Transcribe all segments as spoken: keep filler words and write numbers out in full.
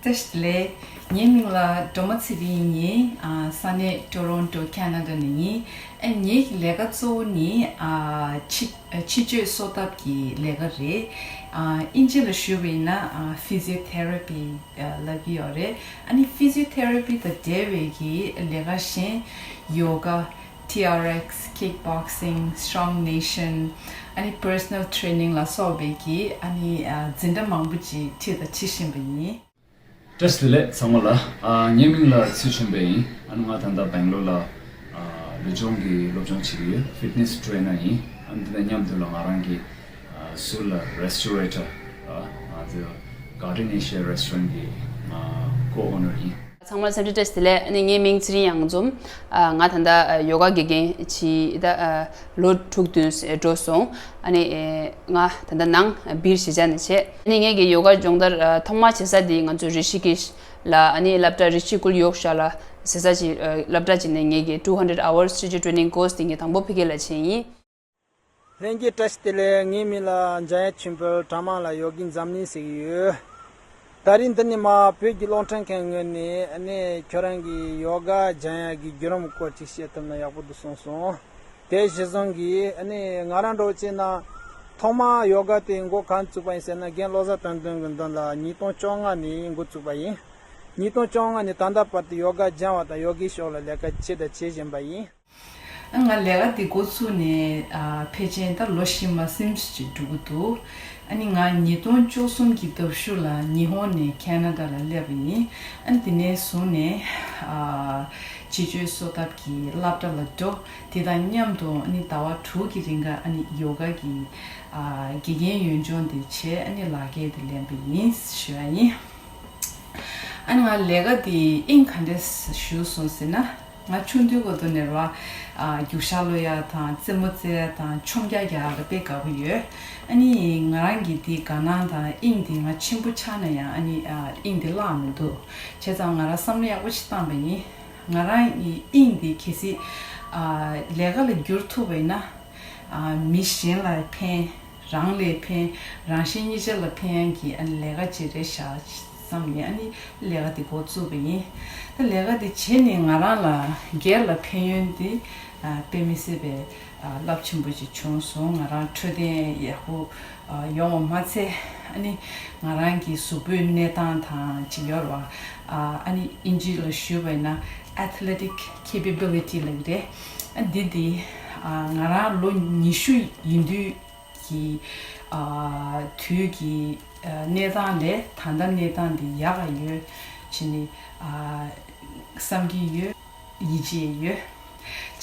བཀྲ་ཤིས་བདེ་ལེགས། ངའི་མིང་ལ་སྒྲོལ་མ་ཚེ་རིང་ཡིན། ཨ། ས་གནས་ཊོ་རོན་ཊོ་ཁེ་ན་ཌ་ནས་ཡིན། ཨ། ངའི་ལས་ཀ་གཙོ་བོ་ནི། ཨ། ཕྱི་ཨ། ཕྱི་བཅོས་གསོ་ཐབས་ཀྱི་ལས་ཀ་རེད། ཨ། ཨིན་ཇི་ལ་ཞུས་པ་ཡིན་ན། ཨ། ཕི་ཟི་ཡོ་ཐེ་ར་པི་ལབ་ཀྱི་ཡོད་རེད། ཨ་ནི་ཕི་ཟི་ཡོ་ཐེ་ར་པི་དང་འབྲེལ་བའི་གི་ལས་ཀ་གཞན་ཡོ་ག་ཊི་ཨར་ཨེག་སི། ཁིག་བོག་སིང་། སི་ཊོང་ནེ་ཤན། ཨ་ནི་པར་སོ་ནལ་ཊེ་རེ་ནིང་ལ་སོགས་པའི་གི། ཨ་ནི། ཨ། འཛིན་གྲྭ་མང་པོ་ཅིག་ཁྲིད་དང་ཁྲིད་བཞིན་པ་ཡིན། བཀྲ་ཤིས་བདེ་ལེགས་ཚང་མ་ལ། ཨ། ངའི་མིང་ལ་ཚུལ་ཆེན་པ་ཡིན། ཨ་ནི་ང་ད་ལྟ་སྦེང་ལོར་ལ། ཨ། ལུས་སྦྱོང་གི་སློབ་སྦྱོང་བྱེད་ཀྱི་ཡོད། ཕིཊ་ནེ་སི་ཊེ་རེ་ནར་ཡིན། ཨ་ནི་དེ་དང་མཉམ་དུ་ལ་ང་རང་གི། ཨ། ཟུར་ལ་རེ་སི་ཊོ་རེ་ཊར། ཨ། ང་ཚོ་གར་ཌེན་ཨེ་ཤི་ཡ་རེ་སི་ཊོ་རེན་ཊི་གི། ཨ། ཀོ་ཨོ་ནར་ཡིན། ཚང་མ་ལ་འཚམས་འདྲི་བཀྲ་ཤིས་བདེ་ལེགས། ཨ་ནི་ངའི་མིང་ཚེ་རིང་གཡང་འཛོམས། ཨ། ང་ད་ལྟ་ཡོ་ག་དགེ་རྒན་བྱས་ད། ཨ། ལོ་དྲུག་བདུན་འགྲོ་སོང་། ཨ་ནི། ཨེ། ང་ད་ལྟ་ནང་སྦིར་གཞིས་ཆགས་ནས་བྱས། ཨ་ནི་ངེད་ཀྱི་ཡོ་ག་སྦྱོང་བརྡར། ཨ། ཐོག་མ་བྱེད་ས་དེ་ང་ཚོ་རི་ཤི་ཀེཤ་ལ། ཨ་ནི་སློབ་གྲྭ་རི་ཤི་ཀུལ་ཡོག་ཤ་ལ་ཟེར་ས་ཅིག་ཨ། སློབ་གྲྭ་ཅིག་ནས་ངེད་ཀྱི་two hundred hours teacher training course དེ་ངས་དང་པོ་ཕ་གི་ལ་བྱས་ཡིན། ལྷན་རྒྱས་བཀྲ་ཤིས་བདེ་ལེགས། ངའི་མིང་ལ་འཇམ་དབྱངས་ཆོས་འཕེལ། གྲྭ་མང་ལ་ཡོ་གི་འཛམ་གླིང་ཟེར་གྱི་ཡོད། ད་རིང་འདི་ནས་མར་བོད་ཀྱི་རླུང་འཕྲིན་ཁང་ངོས་ནས། ཨ་ནི་ཁྱོད་རང་གི་ཡོ་ག་སྦྱང་ཡག་གི་བརྒྱུད་རིམ་སྐོར་ཅིག་བཤད་ཐུབ་ན་ཡག་པོ་འདུག་བསམ་སོང་། དེ་གཞིར་བཟུང་གིས། ཨ་ནི་ང་རང་འདྲ་བོ་བྱས་ན་ཐོག་མར་ཡོ་ག་དེ་འགོ་གང་བཙུགས་པ་ཡིན་ཟེར་ན། རྒན་བློ་བཟང་དོན་ལྡན་གྱི་མདུན་ལ་ཉིས་སྟོང་བཅོ་ལྔ་ནས་འགོ་བཙུགས་པ་ཡིན། ཉིས་སྟོང་བཅོ་ལྔ་ནས་ད་ལྟ་བར་དུ་ཡོ་ག་སྦྱང་བ་དང་ཡོ་གའི་ཕྱོགས་ལ་ལས་ཀ་བྱས་དང་བྱེད་བཞིན་པ་ཡིན། ང་ལས་ཀ་འདི་འགོ་བཙུགས་ནས། ཨ། ཕལ་ཆེར་ད་ལོ་བཞི་མ་ཟིན་ཅིག་འགྲོ་གི་འདུག་ཨ་ནི་ང་ཉིས་སྟོང་བཅུ་གསུམ་གྱི་ཟླ་བཞི་ལ་ཉི་ཧོང་ནས་ཁེ་ན་ཌ་ལ་སླེབས་པ་ཡིན། ཨ་ནི་དེ་ནས་བཟུང་ནས། ཨ། སྤྱི་སྤྱོད་གསོ་ཐབས་ཀྱི་སློབ་གྲྭ་ལ་འགྲོ། དེ་དང་མཉམ་དུ་ཨ་ནི་ཟླ་བ་དྲུག་གི་རིང་ག་ཨ་ནི་ཡོ་ག་གི། ཨ། དགེ་རྒན་ཡོན་སྦྱོང་དེ་བྱས། ཨ་ནི་ལག་འཁྱེར་དེ་ལེན་པ་ཡིན་ཞུ་ཡ་ཡིན། ཨ་ནི་ང་ལས་ཀ་དེ་དབྱིངས་ག་འདྲས་ཞུགས་སོང་ཟེར་ན། ང་ཆུང་དུས་སྐབས་དུས་ནས་ར། ཨ། རྒྱུག་ཤར་གློད་ཡ་དང་རྩེད་མོ་རྩེ་ཡ་དང་ཆོམ་རྒྱག་རྒྱག་ཡ་ལ་དཔེ་དགའ་པོ་ཡོད། ཨ་ནི་ང་རང་གི་དེ་དགའ་སྣང་དང་དབྱིངས་དེ་ང་ཆེན་པོ་ཆགས་ན་ཡང་། ཨ་ནི། ཨ། དབྱིངས་དེ་བརླག་མི་འདུག་བྱས་ཙང་ང་རང་བསམ་བློ་ཡག་པོ་ཞིག་བཏང་པ་ཡིན། ང་རང་གི་དབྱིངས་དེ་གལ་སྲིད། ཨ། ལས་ཀ་ལ་བསྒྱུར་ཐུབ་པ་ཡིན་ན། ཨ། མི་གཞན་ལ་ཕན། རང་ལ་ཕན། རང་གཞན་གཉིས་ཆ་ལ་ཕན་ཡག་གི། ཨ་ནི་ལས་ཀ་ཅིག་རེད་ཤག་བསམ་ནས། ཨ་ནི་ལས་ཀ་དེ་འགོ་བཙུགས་པ་ཡིན། ད་ལས་ཀ་དེ་བྱས་ནས་ང་རང་ལ་སྒེར་ལ་ཕན་ཡོན་དེ། ཨ། དཔེ་མི་སྲིད་པའི། ཨ། རླབས་ཆེན་པོ་ཅིག་བྱུང་སོང་། ང་རང་འཕྲོད་བསྟེན་ཡག་པོ། ཨ། ཡོང་བ་མ་ཚད། ཨ་ནི་ང་རང་གི་གཟུགས་པོའི་གནས་སྟངས་དང་ཅིག་ཡོད་རེད་པ། ཨ། ཨ་ནི་དབྱིན་ཇི་ལ་ཞུས་པ་ཡིན་ན་athletic capability ལབ་ཀྱི་རེད། ཨ། འདི་འདི། ཨ། ང་རང་ལོ་ཉི་ཤུ་ཡིན་དུས་ཀྱི། ཨ། དུས་ཀྱི། ཨ། གནས་སྟངས་ལས་ད་ལྟ་གནས་སྟངས་འདི་ཡག་ག་ཡོད་ཅེས་ནི། ཨ། བསམ་གྱི་ཡོད། ཡིད་ཆེས་ཡོད།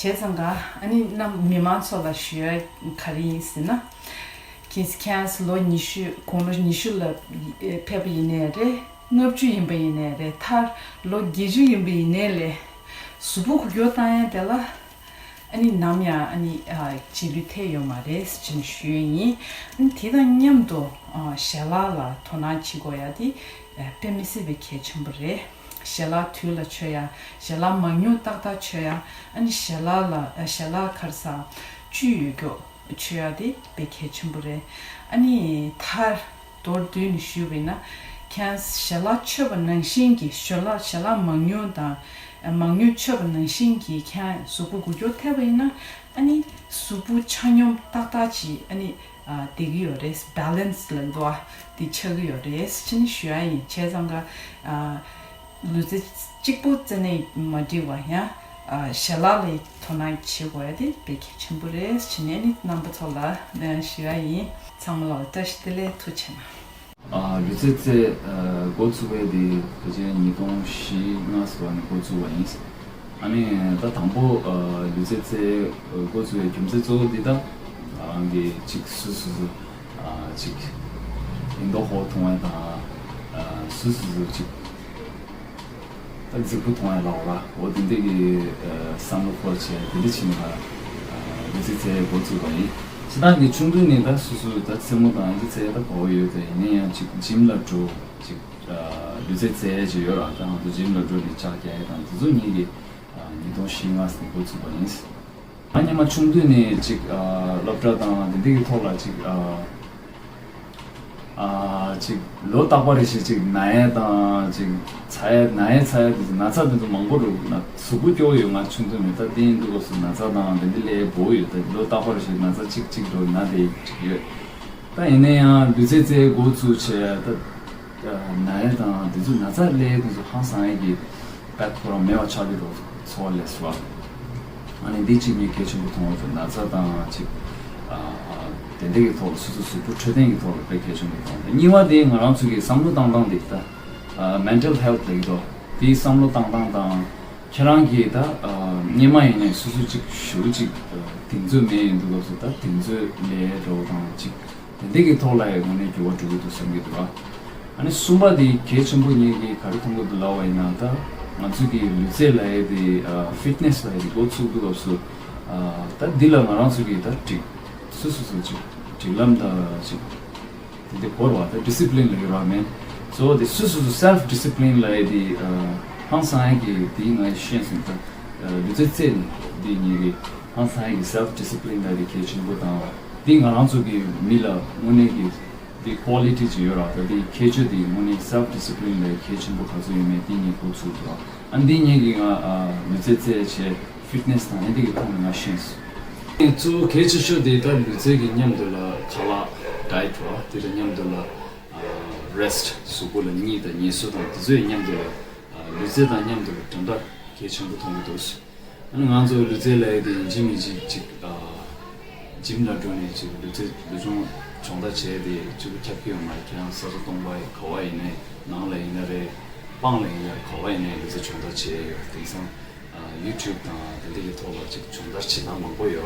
བྱས་ཙང་ག་ཨ་ནི་རྣམ། མི་མང་ཚོ་ལ་ཞུ་ཡ་ག་རེ་ཡིན་ཟེར་ན། ཁྱེད་ཁྱེད་ཚོ་ལོ་ཉི་ཤུ། དགུང་ལོ་ཉི་ཤུ་ལ་ཕེབས་པ་ཡིན་ནའི་རེད། ལྔ་བཅུ་ཡིན་པ་ཡིན་ནའི་རེད། མཐར་ལོ་བརྒྱད་ཅུ་ཡིན་པ་ཡིན་ནའི་ལས། གཟུགས་པོ་འགུལ་སྐྱོད་བཏང་ཡ་དེ་ལ། ཨ་ནི་ནམ་ཡང་ཨ་ནི། ཨ། རྗེས་ལུས་ཐེབས་ཡོད་མ་རེད་ཅེས་ཞུ་ཡས་ཡིན། ཨ་ནི་དེ་དང་མཉམ་དུ། ཨ། ཞལ་ལག་ལ་དོ་སྣང་བྱེད་དགོས་ཡ་དེ། ཨ། དཔེ་མི་སྲིད་པའི་གལ་ཆེན་པོ་རེད། ཞལ་ལག་དུས་ལ་མཆོད་ཡ། ཞལ་ལག་མང་ཉུང་ཏག་ཏག་མཆོད་ཡ། ཨ་ནི་ཞལ་ལག་ལ། ཨ། ཞལ་ལག་ག་རེ་ཟ། བཅུད་ཡོད་རྒྱུ་མཆོད་ཡ་དེ་དཔེ་གལ་ཆེན་པོ་རེད། ཨ་ནི་མཐར། མདོར་བསྡུས་ནས་ཞུས་པ་ཡིན་ན། ཁྱེད་རང་ཞལ་ལག་མཆོད་པ་ནང་བཞིན་གྱི། ཞལ་ལག་ཞལ་ལག་མང་ཉུང་དང་། མང་ཉུང་མཆོད་པ་ནང་བཞིན་གྱི་ཁྱེད་རང་གཟུགས་པོ་འགུལ་སྐྱོད་ཐེབས་པ་ཡིན་ན། ཨ་ནི་གཟུགས་པོ་ཆ་སྙོམས་ཏག་ཏག་ཅིག་ཨ་ནི། ཨ། བསྡད་ཀྱི་ཡོད་རེད། balance ལབ་འདུག་པ། དེ་ཆགས་ཀྱི་ཡོད་རེད་ཅེས་ནི་ཞུ་ཡ་ཡིན། བྱས་ཙང་ག་ཨ། ལུས་རྩལ་གཅིག་པོ་རྩེ་ནས་མ་འགྲིག་པ། ཡང་། ཨ། ཞལ་ལག་ལ་དོ་སྣང་བྱེད་དགོས་ཡ་དེ་དཔེ་གལ་ཆེན་པོ་རེད་ཅེས་ནས་ནི་རྣམ་པ་ཚོ་ལ་ཞུ་ཡ་ཡིན། ཚང་མ་ལ་བཀྲ་ཤིས་བདེ་ལེགས། ཐུགས་རྗེ་གནང་། ཨ། ལུས་རྩལ་རྩེད། ཨ། འགོ་ཚུགས་པ་དེ་ཕལ་ཆེར་ཉིས་སྟོང་བཞི་ལྔ་ཙམ་ནས་འགོ་ཚུགས་པ་ཡིན། ཨ་ནི་ད་དང་པོ། ཨ། ལུས་རྩལ་རྩེད་འགོ་ཚུགས་པའི་རྒྱུ་མཚན་གཙོ་བོ་འདི་ད། ཨ། རང་གི་ཅིག་སོ་སོ་སོ། ཨ། ཅིག་ཨིན་དོ་ཧོ་མཐོང་བ་དང་། ཨ། སོ་སོ་སོ་ཅིག་ད་རྫིག་པོ་མཐོང་ཡ་ལབ་དགོས་ར། འོ་དེ་འདྲ་གི། ཨ། བསམ་བློ་འཁོར་བྱས་དེ་འདྲ་བྱས་ནས། ཨ། ལུས་རྩལ་རྩེད་འགོ་བཙུགས་པ་ཡིན། སྤྱིར་བཏང་གི་ཆུང་དུས་ནས་ད་སོ་སོ་ད་རྩེད་མོ་དང་ཡི་རྩེད་ད་དགའ་བོ་ཡོད་དེ། ཡིན་ན་ཡང་ཅིག་ཇིམ་ལ་འགྲོ། ཅིག་ཨ། ལུས་རྩལ་རྩེད་ཅིག་ཡོད་ར། ད་ང་ཚོ་ཇིམ་ལ་འགྲོ་ནས་ལྕགས་རྒྱག་ཡ་དང་དེ་ཚོ་ངེད་ཀྱི། ཨ། ཉིས་སྟོང་བཞི་ལྔ་ནས་འགོ་བཙུགས་པ་ཡིན། ང་སྔོན་མ་ཆུང་དུས་ནས་ཅིག་ཨ། སློབ་གྲྭ་དང་དེ་འདྲ་གི་ཐོག་ལ་ཅིག་ཨ། ཨ་ཅིག་ལོ་རྟག་པ་རེ་བཞིན་ཅིག་ན་ཡས་དང་ཅིག་ཚ་ཡས་ན་ཡས་ཚ་ཡས་དེ་ཚོ་ན་ཚ་དེ་ཚོ་མང་པོ་འདུག་ན། གཟུགས་པོ་སྐྱོ་བོ་ཡོད། ང་ཆུང་དུས་ནས་ད་དེ་ཡིན་དུས་སྐབས་སུ་ན་ཚ་དང་དེ་འདྲ་སླེབས་པོ་ཡོད། ད་ལོ་རྟག་པ་རེ་བཞིན་ན་ཚ་གཅིག་གཅིག་འགྲོ་ན་དེ་ཡོད། ད་ཡིན་ན་ཡང་ལུས་རྩལ་རྩེད་འགོ་བཙུགས་བྱས་ད་ན་ཡས་དང་དེ་ཚོ་ན་ཚ་སླེབས་དེ་ཚོ་ཧང་སང་ཡས་ཀྱི་བད་ཁོ་རང་མེད་པ་ཆགས་ཀྱི་འདུག་ཚོར་བ་སླེབས་སོང་། ཨ་ནི་འདི་གཅིག་ངས་གལ་ཆེན་པོ་མཐོང་བ་དང་ན་ཚ་དང་ཅིག་ཨ་ཨ་དེ་འདྲ་གི་ཐོག་ལ་སོ་སོ་གཟུགས་པོ་འཕྲོད་བསྟེན་གྱི་ཐོག་ལ་དཔེ་གལ་ཆེན་པོ་མཐོང་། གཉིས་པ་དེ་ང་རང་ཚོ་གི་བསམ་བློ་བཏང་སྟངས་དེ་ད་ཨ་mental health ལབ་ཀྱི་འདུག་དེའི་བསམ་བློ་བཏང་སྟངས་དང་ཁྱེད་རང་གིས་ད་ཨ་སྔོན་མ་ཡིན་ནའི་སོ་སོ་ཅིག་ཞུ་ཅིག་ཨ་གདེང་ཚོད་མེད་ཡིན་དུས་སྐབས་སུ་ད་གདེང་ཚོད་སླེབས་འགྲོ་དང་ཅིག་དེ་འདྲ་གི་ཐོག་ལ་ཡང་དངོས་གནས་འགྱུར་བ་འགྲོ་གི་འདུག་བསམ་གྱི་འདུག་ཨ་ནི་གསུམ་པ་དེ་གལ་ཆེན་པོ་ངེད་ཀྱིས་ག་རེ་མཐོང་གི་འདུག་ལབ་པ་ཡིན་ན། ད་ང་ཚོ་གི་ལུས་རྩལ་ལབ་ཡས་དེ་ཨ་fitness ལབ་ཡས་དེ་འགོ་ཚུགས་དུས་སྐབས་སུ་ཨ་ད་འདི་ལ་ང་རང་ཚོ་གིས་ད་སྒྲིག་སོ་སོ་སོ་ཅིག་སྒྲིག་ལམ་དང་ཅིག་དེ་འདྲ་དགོས་རེད་བ། ད་discipline ལབ་ཡས་ར་མེན། གཙོ་བོ་དེ་སོ་སོ་སོ་self discipline ལབ་ཡས་དེ་ཨ་ཧང་སང་ཡས་ཀྱི་དེ་ང་ཤེས་སོང་། ད་ཨ་ལུས་རྩལ་རྩེད་ནས་དེ་ངེད་ཀྱིས་ཧང་སང་ཡས་ཀྱི་self discipline ལབ་ཡས་དེ་གལ་ཆེན་པོ་དང་། འདི་ང་རང་ཚོ་གི་མི་ལ་དངོས་གནས་ཀྱི་འདི་quality ཅིག་ཡོད་ར། ད་འདི་ཁྱད་ཆོས་འདི་དངོས་གནས་self discipline ལས་གལ་ཆེན་པོ་ག་ཚོད་ཡོད་མེད་འདི་ངས་གོ་ཚུལ་འདུག་ཨ་འདི་ངེད་ཀྱི་ང་ཨ་ལུས་རྩལ་རྩེད་བྱས་fitness དང་ཨ་འདི་གི་ཐོག་ནས་ང་ཤེས་སོང་། གཙོ་བོ་གལ་ཆེ་ཤོས་འདི་ད་ལུས་རྩལ་གྱི་མཉམ་དུ་ལ་ཁ་ལག diet ར། དེ་དང་མཉམ་དུ་ལ་ཨ་rest གཟུགས་པོ་ལ་གཉིད་དང་ངལ་གསོ་དང་དེ་ཚོའི་མཉམ་དུ་ལ་ཨ་ལུས་རྩལ་དང་མཉམ་དུ་ལ་གྲུབ་འབྲས་གལ་ཆེན་པོ་མཐོང་གི་འདུག་ཨ་ནི་ང་ཚོ་ལུས་རྩལ་ལབ་ཡས་དེ་ཡིན་གཅིག་མིན་གཅིག་ཅིག་ཨ་gym ལ་འགྲོ་ནས་ཅིག་ལུས་རྩལ་ལུས་སྦྱོང་སྦྱོང་བརྡར་བྱས་ཏེ་གཅིག་པུ་ཁྱབ་ཀྱི་ཡོད་མ་རེད། ཁྱེད་རང་ས་ཆ་སྟོང་པ་ག་བ་ཡིན་ནའི་ནང་ལ་ཡིན་ན་རེད། སྤང་ལ་ཡིན་ན་རེད། ག་བ་ཡིན་ནའི་ལུས་རྩལ་སྦྱོང་བརྡར་བྱས་ཡོད། དེང་སང་ཨ་YouTube དང་དེ་འདྲ་གི་ཐོག་ལ་ཅིག་སྦྱོང་བརྡར་བྱེད་སྟངས་མང་པོ་ཡོད་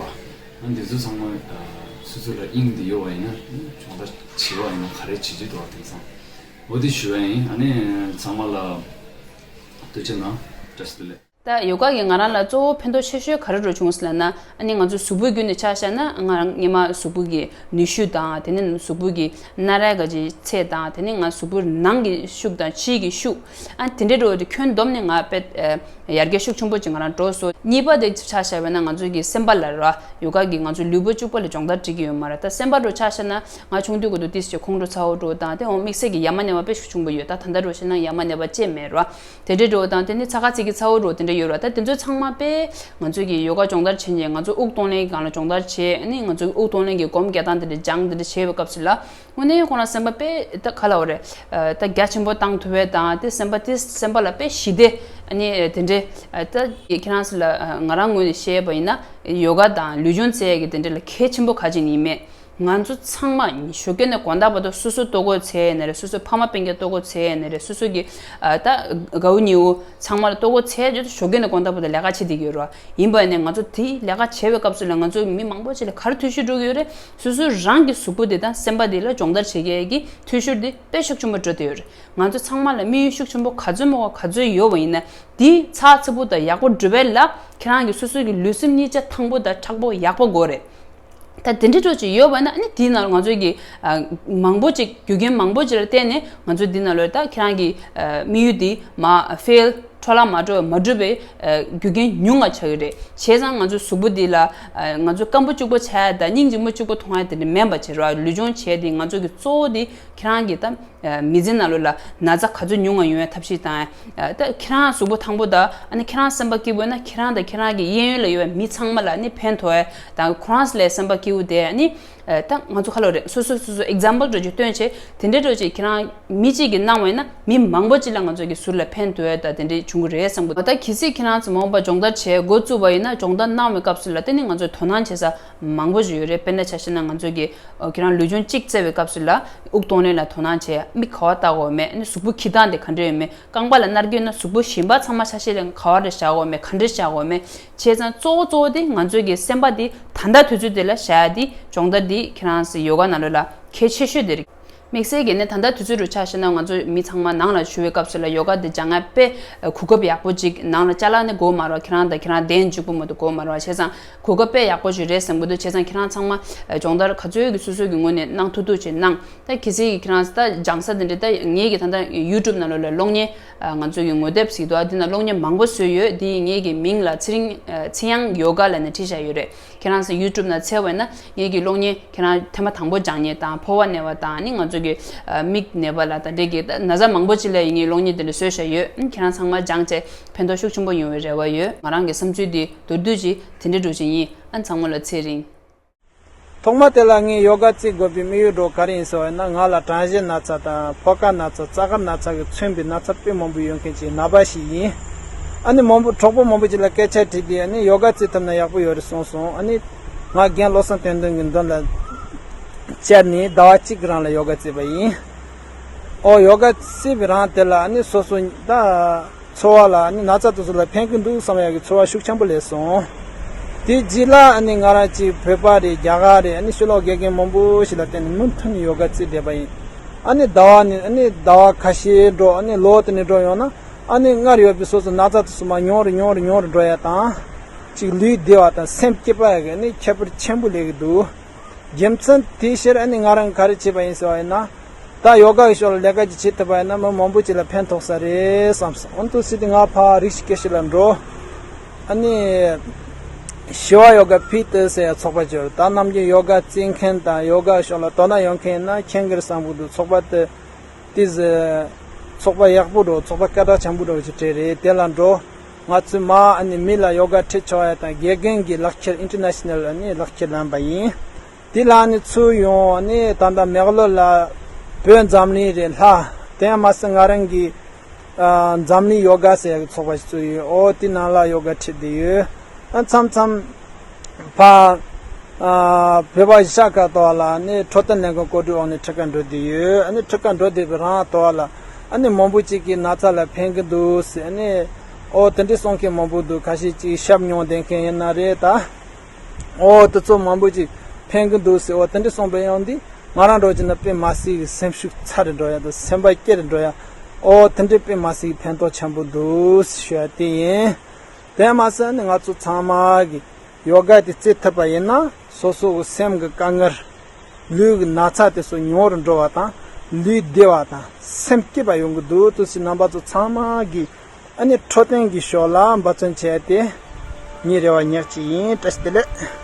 པ། ཨ་འདི་ཚོ་ཚང་མ་ཨ་སོ་སོ་ལ་དབྱིངས་འདི་ཡོད་པ་ཡིན་ན་སྦྱོང་བརྡར་བྱེད་པ་ཡིན་ན་ག་རེ་བྱེད་ཀྱི་འདུག་པ། དེང་སང་འོ་དེ་ཞུ་བ་ཡིན། ཨ་ནི་ཚང་མ་ལ་ཐུགས་རྗེ་གནང་། བཀྲ་ཤིས་བདེ་ལེགས། ད་ཡོ་ག་གིས་ང་རང་ལ་གཙོ་བོ་ཕན་ཐོགས་ཆེ་ཤོས་ག་རེ་རུ་བྱུང་ཟེར་ལབ་ན། ཨ་ནི་ང་ཚོ་གཟུགས་པོ་བརྒྱུད་ནས་ཆ་བཞག་ན་ང་རང་སྔོན་མ་གཟུགས་པོ་གི་ནུས་ཤུགས་དང་དེ་ནས་གཟུགས་པོ་གི་ན་རེ་ག་ཅིག་ཚད་དང་དེ་ནས་ང་གཟུགས་པོ་ནང་གི་ཤུགས་དང་ཕྱིའི་གི་ཤུགས་ཨ་དེ་འདྲའི་འགྲོ་བ་དེ་ཁྱོན་བསྡོམས་ནས་ང་དཔེ་ཡར་རྒྱས་ཤུགས་ཆེན་པོ་ཅིག་ང་རང་འགྲོ་སོང་། གཉིས་པ་དེ་ཆ་བཞག་པ་ན་ང་ཚོ་གི་སེམས་པ་ལ་ར་ཡོ་ག་གིས་ང་ཚོ་ལུས་པོ་གཅིག་པོ་ལ་སྦྱོང་བརྡར་སྤྲད་ཀྱི་ཡོད་མ་རེད། ད་སེམས་པ་འགྲོ་ཆ་བཞག་ན་ང་ཆུང་དུས་སྐབས་དུ་ཏིས་ཅིག་ཁོང་ཁྲོ་ཚ་བོ་འགྲོ་དང་དེ་འོང་དམིགས་བསལ་གྱི་ཡ་མ་ནེ་བ་དཔེ་ཤུགས་ཆུང་པོ་ཡོད། ད་ད་ལྟ་འགྲོ་བྱས་ན་ཡ་མ་ནེ་བ་ཅེས་མེད་ར། དེ་འདྲའི་འགྲོ་དང་དེ་ནི་ཚ་ཁ་ཚིག་གི་ཚ་བོ་འགྲོ་དེ་འདྲ་ཡོད་ར། ད་དེ་ཚོ་ཚང་མ་དཔེ་ང་ཚོ་གི་ཡོ་ག་སྦྱོང་བརྡར་བྱེད་ཉེན་ང་ཚོ་དབུགས་གཏོང་ལེན་གྱི་སྒང་ལ་སྦྱོང་བརྡར་བྱེད། ཨ་ནི་ང་ཚོ་གི་དབུགས་གཏོང་ལེན་གྱི་སྒོམ་རྒྱག་སྟངས་དེ་འདྲ་སྦྱང་དེ་འདྲ་བྱེད་པའི་སྐབས་སུ་ལ་དངོས་གནས་ཁོ་རང་སེམས་པ་དཔེ་ད་ག་ལ་བ་རེད། ད་རྒྱ་ཆེན་པོ་བཏང་ཐུབ་པའི་དང་དེ་སེམས་པ་དེ་སེམས་པ་ལ་དཔེ་ཞི་བདེ། ཨ་ནི་དེ་འདྲའི་ད་ཁྱེད་རང་ཚོ་ལ་ང་རང་ངོས་ནས་བཤད་པ་ཡིན་ན་ཡོ་ག་དང་ལུས་སྦྱོང་བྱེད་ཡས་ཀྱི་དེ་འདྲ་ལ་གལ་ཆེན་པོ་ག་ཅིག་ཡིན་མེད། ང་ཚོ་ཚང་མ་ཞོགས་ཀས་ནས་དགོང་དག་བར་དུ་སོ་སོ་ལྟོ་གོས་འཚོལ་ཡས་ནི་རེད། སོ་སོའི་ཕ་མ་སྤུན་ཀྱག་ལྟོ་གོས་འཚོལ་ཡས་ནི་རེད། སོ་སོ་གི་ཨ་ད་དགའ་བོ་ཉེ་བོ་ཚང་མ་ལ་ལྟོ་གོས་འཚོལ་ཡས་ཞོགས་ཀས་ནས་དགོང་དག་བར་དུ་ལས་ཀ་བྱེད་བསྡད་ཀྱི་ཡོད་རེད་བ། ཡིན་པ་ནས་ང་ཚོ་དེ་ལས་ཀ་བྱེད་པའི་སྐབས་སུ་ལ་ང་ཚོ་མི་མང་པོ་ཅིག་ལ་ག་རེ་འཐུས་ཤོར་འགྲོ་གི་ཡོད་རེད། སོ་སོ་རང་གི་གཟུགས་པོ་དེ་དང་སེམས་པ་དེ་ལ་སྦྱོང་བརྡར་བྱེད་མཁན་གྱི་འཐུས་ཤོར་དེ་དཔེ་ཤུགས་ཆེན་པོ་འགྲོ་བསྡད་ཡོད་རེད། ང་ཚོ་ཚང་མ་ལ་དམིགས་ཡུལ་ཤུགས་ཆེན་པོ་ག་ཚོད་མང་བ་ག་ཚོད་ཡོད་པ་ཡིན་ན་དེ་ཚགས་ཚུད་པོ་དང་ཡག་པོ་འགྲུབ་པ་ལ་ཁྱེད་རང་གི་སོ་སོ་གི་ལུས་སེམས་གཉིས་ཆ་ཐང་པོ་དང་མཁྲེགས་པོ་ཡག་པོ་དགོས་རེད། ད་དེ་འདྲའི་འགྲོ་ཅིག་ཡོད་པ་ན་ཨ་ནི་དེའི་ནང་ང་ཚོའི་གི་ཨ་མང་པོ་ཅིག་རྒྱུ་རྐྱེན་མང་པོ་ཅིག་ལ་བརྟེན་ནས་ང་ཚོ་འདི་ནང་ལོགས་ད་ཁྱེད་རང་གི་ཨ་དམིགས་ཡུལ་འདི་མ་fail འཕྲོ་བརླག་མ་འགྲོ་བའི་མ་འགྲུབ་པའི་ཨ་རྒྱུ་རྐྱེན་ཉུང་ང་ཆགས་ཀྱི་རེད། བྱས་ཙང་ང་ཚོའི་གཟུགས་པོ་འདི་ལ་ཨ་ང་ཚོ་སྐམ་པོ་གཅིག་པོ་ཆགས་ཡ་དང་སྙིང་རྗེ་མོ་གཅིག་པོ་མཐོང་ཡ་དེ་འདྲ་མིན་པ་བྱས་རོགས། ལུས་སྦྱོང་བྱས་ཏེ་ང་ཚོ་གི་གཙོ་བོ་འདི་ཁྱེད་རང་གི་ད་མི་ཚེ་ནང་ལོགས་ལ་ན་ཚ་ག་ཚོད་ཉུང་ང་ཡོང་བའི་ཐབས་ཤེས་དང་། ད་ཁྱེད་རང་གཟུགས་པོ་ཐང་པོ་དང་ཨ་ནི་ཁྱེད་རང་སེམས་པ་སྐྱིད་པོ་ཡོད་ན་ཁྱེད་རང་དང་ཁྱེད་རང་གི་གཡས་གཡོན་ལ་ཡོད་པའི་མི་ཚང་མ་ལ་ཨ་ནི་ཕན་ཐོགས་ཡ་དང་ཁོ་རང་ལ་སེམས་པ་སྐྱིད་པོ་དེ་ཨ་ནི་ད་ང་ཚོ་ཁ་ལོ་རེད། སོ་སོ་སོ་སོ་example འདྲ་ཅིག་སྟོན་བྱས་དེ་འདྲའི་འགྲོ་ཅིག་ཁྱེད་རང་མི་གཅིག་གིས་གནང་བ་ཡིན་ན་མི་མང་པོ་ཅིག་ལ་ང་ཚོ་གི་ཟུར་ལ་ཕན་ཐོགས་ཡ་ད་དེ་འདྲའི་བྱུང་གི་རེད་བསམ་གི་འདུག་ད་གལ་སྲིད་ཁྱེད་རང་ཚོ་མ་འོངས་པ་སྦྱོང་བརྡར་བྱས་འགོ་བཙུགས་པ་ཡིན་ན་སྦྱོང་བརྡར་གནང་བའི་སྐབས་སུ་ལ་དེ་ནི་ང་ཚོས་དོ་སྣང་བྱེད་ས་མང་པོ་ཞིག་ཡོད་རེད། དཔེར་ན་ཆ་བཞག་ན་ང་ཚོ་གི་ཨོ་ཁྱེད་རང་ལུས་སྦྱོང་གཅིག་རྩེ་བའི་སྐབས་སུ་ལ་དབུགས་གཏོང་ལེན་ལ་དོ་སྣང་བྱས། མིག་ག་བ་ལྟ་དགོས་མེད། ཨ་ནི་གཟུགས་པོ་འཁྱིལ་སྟངས་དེ་ག་འདྲ་ཡོད་མེད། རྐང་པ་ལ་མནར་གྱི་ཡོད་ན་གཟུགས་པོ་གཞན་པ་ཚང་མ་ཆ་ཤས་ལ་ག་བ་རེ་བཞག་དགོས་མེད། ག་འདྲ་བཞག་དགོས་མེད། བྱས་ཙང་གཙོ་བོ་གཙོ་བོ་དེ་ང་ཚོའི་གི་སེམས་པ་དེ་ད་ལྟ་དུས་ཚོད་དེ་ལ་བཞག་ཡ་དེ་སྦྱོང་བརྡར་དེ་ཁྱེད་རང་ཚོ་ཡོ་ག་ནང་ལོགས་ལ་གལ་ཆེ་ཤོས་དེ་རེད། དམིགས་བསལ་གྱི་ནི་ད་ལྟ་དུས་ཚོད་རུ་ཆ་བཞག་ན་ང་ཚོ་མི་ཚང་མ་ནང་ལ་བཞུགས་པའི་སྐབས་སུ་ལ་ཡོ་ག་དེ་སྦྱང་ཡ་དཔེ་གོ་སྐབས་ཡག་པོ་ཅིག་ནང་ལ་ཅ་ལག་ནི་དགོས་མ་རེད། ཁྱེད་རང་དང་ཁྱེད་རང་གདན་གཅིག་པོ་མ་གཏོགས་དགོས་མ་རེད། བྱས་ཙང་གོ་སྐབས་དཔེ་ཡག་པོ་ཞིག་རེད་བསམ་གི་འདུག་བྱས་ཙང་ཁྱེད་རང་ཚང་མ་སྦྱོང་བརྡར་ག་ཚོད་ཀྱི་སོ་སོ་གི་ངོས་ནས་གནང་ཐུབ་ཐུབ་ཅིག་གནང་། ད་གལ་སྲིད་ཁྱེད་རང་ད་སྦྱང་ས་དེ་འདྲ་ད་ངེད་ཀྱི་ད་ལྟ་YouTube ནང་ལོགས་ལ་གློག་བརྙན་ང་ཚོ་གི་ངོ་དེབ་ཟིག་འདུག་དེ་ན་གློག་བརྙན་མང་པོ་བཟོས་ཡོད། དེ་ངེད་ཀྱི་མིང་ལ་ཚེ་རིང་ཚེ་དབྱངས་ཡོ་ག་ལབ་ནས་བྲིས་བཞག་ཡོད་རེད། ཁྱེད་རང་ཚོ་YouTube ནང་འཚོལ་བ་ན་ངེད་ཀྱི་གློག་བརྙན་ཁྱེད་རང་ཐེངས་མ་དང་པོ་སྦྱང་མཁན་དང་ཕོ་བ་ནད་པ་དང་ནི་ང་ཚོ་ གི་མིག་ནད་པ་ལ་ད་འདྲས་ཀྱི་ན་ཚ་མང་པོ་ཅིག་ལ་ཡིན་ངེས་གློག་བརྙན་དེ་འདྲ་བཟོས་བཞག་ཡོད། ཁྱེད་རང་ཚང་མ་སྦྱངས་བྱས་ཕན་ཐོགས་ཤུགས་ཆེན་པོ་ཡོང་བའི་རེ་བ་ཡོད། ང་རང་གི་བསམ་ཚུལ་འདི་མདོར་བསྡུས་ཅིག་དེ་འདྲས་འགྲོ་བཞིན་ཡིན། ཨ་ཚང་མ་ལ་ཚེ་རིང་། ཐོག་མ་དེ་ལ་ངས་ཡོ་ག་རྩེ་དགོས་པའི་དམིགས་ཡུལ་འདྲ་ག་རེ་ཡིན་ཟེར་བ་ཡིན་ན། ང་ལ་གྲང་བཞིན་ན་ཚ་དང་ཕོ་ཁ་ན་ཚ་རྩ་དཀར་ན་ཚ་གིས་མཚོན་པའི་ན་ཚ་དཔེ་མང་པོ་ཡོད་མཁན་གྱི་ན་པ་ཞིག་ཡིན། ཨ་ནི་མང་པོ་གྲོགས་པོ་མང་པོ་ཅིག་ལ་སྐད་ཆ་དྲིས་དུས་ཨ་ནི་ཡོ་ག་རྩེ་ཐུབ་ན་ཡག་པོ་ཡོད་རེད་གསུངས་སོང་། ཨ་ནི་ང་རྒན་བློ་བཟང་དོན་ལྡན་གྱི་མདུན་ལ་བཅར་ནས་ཟླ་བ་གཅིག་གི་རིང་ལ་ཡོ་ག་རྩེས་པ་ཡིན། ཨོ་ཡོ་ག་རྩེས་པའི་རིང་དེ་ལ་ཨ་ནི་སོ་སོ་ད། འཚོ་བ་ལ་ནི་ན་ཚ་དེ་ཚོ་ལ་ཕན་གི་འདུག་བསམ་ཡག་གི་ཚོར་བ་ཤུགས་ཆེན་པོ་སླེབས་སོང་། དེ་རྗེས་ལ་ཨ་ནི་ང་རང་ཅིག་བོད་པ་རེད། རྒྱ་གར་རེད། ཨ་ནི་ཕྱི་ལོགས་དགེ་རྒན་མང་པོ་ཞིག་ལ་བརྟེན་ནས་མུ་མཐུད་ནས་ཡོ་ག་རྩེས་བསྡད་པ་ཡིན། ཨ་ནི་ཟླ་བ་ནི་ཨ་ནི་ཟླ་བ་ཁ་ཤས་འགྲོ། ཨ་ནི་ལོ་དེ་ནས་འགྲོ་ཡོང་ན་ཨ་ནི་སྔར་ཡོད་པའི་སོ་སོ་ན་ཚ་དེ་ཚོ་མར་ཉུང་རུ་ཉུང་རུ་ཉུང་རུ་འགྲོ་ཡ་དང་། ཅིག་ལུས་བདེ་བ་དང་སེམས་སྐྱིད་པ་ཡག་གི་ཨ་ནི་ཁྱད་པར་ཆེན་པོ་སླེབས་ཀྱི་འདུག་རྒྱུ་མཚན་དེའི་ཕྱིར་ཨ་ནི་ང་རང་ག་རེ་བྱས་པ་ཡིན་ཟེར་བ་ཡིན་ན། ད་ཡོ་ག་གི་ཕྱོགས་ལ་ལས་ཀ་ཅིག་བྱེད་ཐུབ་པ་ཡིན་ན་མི་མང་པོ་ཅིག་ལ་ཕན་ཐོགས་ས་རེད་བསམ་སོང་། འོ་འདུག་སེ་དེ་ང་ཕར་རིགས་ཤིག་སྐད་ཤིག་ལ་འགྲོ། ཨ་ནི་ཞི་བ་ཡོ་ག་ཕི་ཏི་ཟེར་ཡ་ཚོགས་པ་ཅིག་ཡོད་རེད། ད་ནམ་རྒྱུན་ཡོ་ག་རྩེ་མཁན་དང་ཡོ་ག་ཕྱོགས་ལ་དོ་སྣང་ཡོད་མཁན་ཡིན་ན་མཁྱེན་གྱི་རེད་བསམ་གྱི་འདུག་ཚོགས་པ་དེ་ཏི་ཟེར་ཚོགས་པ་ཡག་པོ་འགྲོ། ཚོགས་པ་སྐད་གྲགས་ཆེན་པོ་འགྲོ་ཅིག་གྲས་རེད། དེ་ལ་འགྲོ། ང་ཚོས་མ་ཨ་ནི་མི་ལ་ཡོ་ག་ཁྲིད་ཆོག་ཡ་དང་དགེ་རྒན་གྱི་ལག་ཁྱེར་ཨིན་ཊར་ནེ་ཤ་ནལ་ཨ་ནི་ལག་ཁྱེར་ལེན་པ་ཡིན། དེ་ལ་ཨ་ནི་ཚུར་ཡོང་ཨ་ནི་ད་ལྟ་མེག་ལོར་ལ་བོད་འཛམ་གླིང་རེད་ལྷ། དེ་ཡང་མ་ཟད་ང་རང་གི་ཨ་འཛམ་གླིང་ཡོ་ག་ཟེར་ཡ་གི་ཚོགས་པ་ཞིག་ཚུར་ཡོད། ཨོ་དེ་ནང་ལ་ཡོ་ག་ཁྲིད་བསྡད་ཡོད། ཨ་མཚམས་མཚམས་ཕ་ཨ་བོད་པ་གཞིས་ཆགས་ཁག་ཏོག་ལ་ཨ་ནི་འཕྲོད་བསྟེན་ལས་འགུལ་གོ་སྒྲིག་འོག་ནས་ཁྲིད་ག་འགྲོ་བསྡད་ཡོད། ཨ་ནི་ཁྲིད་ག་འགྲོ་བསྡད་པའི་རང་ཏོག་ལ་ཨ་ནི་མང་པོ་ཅིག་གིས་ན་ཚ་ལ་ཕན་གི་འདུག་ཟེར་ཨ་ནི་ཨོ་དེ་འདྲས་གསུང་མཁན་མང་པོ་འདུག་ཁ་ཤས་ཅིག་ཞབས་མྱོང་ལྡན་མཁན་ཡིན་ན་རེད་ད། ཨོ་དེ་ཚོ་མང་པོ་ཅིག་ཕན་གི་འདུག་ཟེར། ཨོ་དེ་འདྲས་གསུངས་པའི་ཡང་འདི་ང་རང་འགྲོ་གི་ན་དཔེ་མ་སྲིད་གི་སེམས་ཤུགས་ཚ་རུ་འགྲོ་ཡ་དང་སེམས་པ་སྐྱིད་རུ་འགྲོ་ཡ། ཨོ་དེ་འདྲས་དཔེ་མ་སྲིད་གི་ཕན་ཐོགས་ཆེན་པོ་འདུག་ཟེར་ཞུ་ཡ་དེ་ཡིན། དེ་མ་ཟད་ནི་ང་ཚོ་ཚང་མ་གི་ཡོ་ག་དེ་རྩེ་ཐུབ་པ་ཡིན་ན་སོ་སོ་གི་སེམས་ཀྱི་དཀའ་ངལ། ལུས་ཀྱི་ན་ཚ་དེ་ཚོ་ཉུང་རུ་འགྲོ་བ་དང་། ལུས་བདེ་བ་དང་སེམས་སྐྱིད་པ་ཡོང་གི་འདུག་འདུག་སེ་རྣམ་པ་ཚོ་ཚང་མ་གིས་ཨ་ནི་འཕྲོད་བསྟེན་གྱི་ཕྱོགས་ལ་འབད་བརྩོན་བྱས་ཏེ་ངའི་རེ་བ་ཉག་གཅིག་ཡིན། བཀྲ་ཤིས་བདེ་ལེགས།